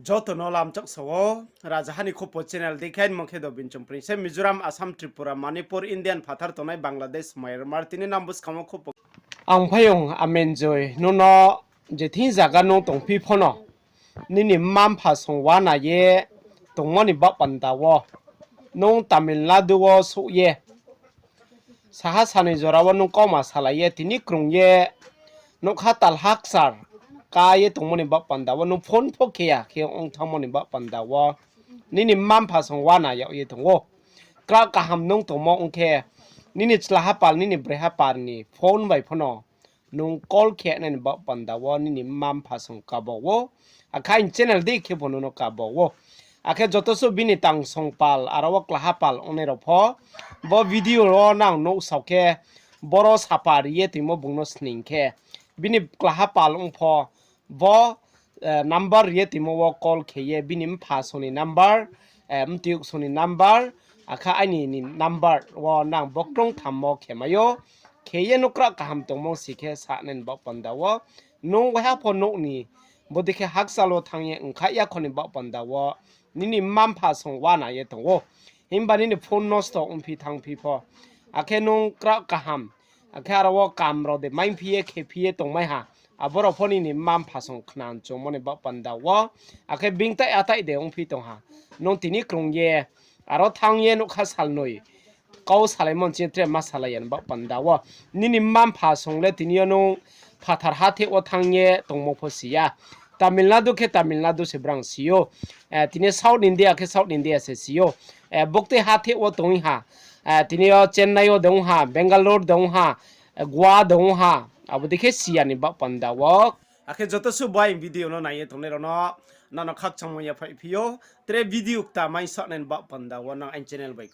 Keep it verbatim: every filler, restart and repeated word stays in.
Joto no lamchak sa ou, Rajaha ni Khupo channel dei khe, mung khe Dobin Chongpring se, Mizoram, Assam, Tripura, Manipur, Indian phathar tongnai Bangladesh, Myanmar, tini nang buskang wo khupo. Ang phaiyong Amenjoy, nung no je thing zaga nung tongphi pho no, nini mma-mpha song uana ye tongmo ni baoh panda wo, nung Tamil Nadu wo souh ye, saha sanoi jora wo nung kauma salai ye, tini krung ye, nougkha tal hakchar ka ye tongmo ni baoh panda wo, nung phone pho khe ya khe ong thanngmo ni baoh panda wo, nini mma-mpha song uana yag ye tong ou. Kra kaham nung tongmo ong khe, nini chlaha pal, nini braiha pal ni phone bai pho no nung call khe nai ni baoh panda wo nini mma-mpha song kabo ou. Akhe aini channel dei khe pho nung no kabo ou. Akhe joto suh bini tang song pal, aro wo klaha pal ongnai rao pho, bo video wo nang nuh sao khe, boro sapa ri ye toimo bung no sning khe, bini klaha pal ong pho, bo number ri ye toimo wo call khe ye bini mpha song ni number, mtui song ni number, akhe aini ni number wo nang bo krung thammo khe mai ou. Khe ye nung kra kaham tongmo si khe sa nai ni baoh panda wo, nung waiha pho nouh ni, bodei khe hakchal wo thanng ye ongkha yakho ni baoh panda wo, nini mma-mpha song uana ye tong ou. Himba nini phone nosto ongphi thanngphi pho, akhe nung kra kaham, akhe aro wo kam rao de maiphi ye khephi ye tongmai ha, abo rao pho nini mma-mpha song khna chungmo ni baoh panda wo. Akhe bingtaih ataih de ongphi tong ha, nung tini krung ye, aro thanng ye nougkha salnoi kau salaimo nching tre ma salai ya ni baoh panda wo. Nini mma-mpha song le tini yo nung phathar hatheh wo thanng ye tongmo pho si ya. Tamil Nadu khe Tamil Nadu se brang si ou. Tini South India khe South India se si ou. Buktui hatheh wo tong ha. Tini yo Chennai wo de ong ha, Bangalore de ong ha, Goa de ong ha. Abo dei khe si ya ni baoh panda wo. Akhe joto suh bo aini video no nai ye tongnai rao no, nang no khakchangmo yaphaihphi ou. Tre video kta mai sa nai ni baoh panda wo nang aini channel bai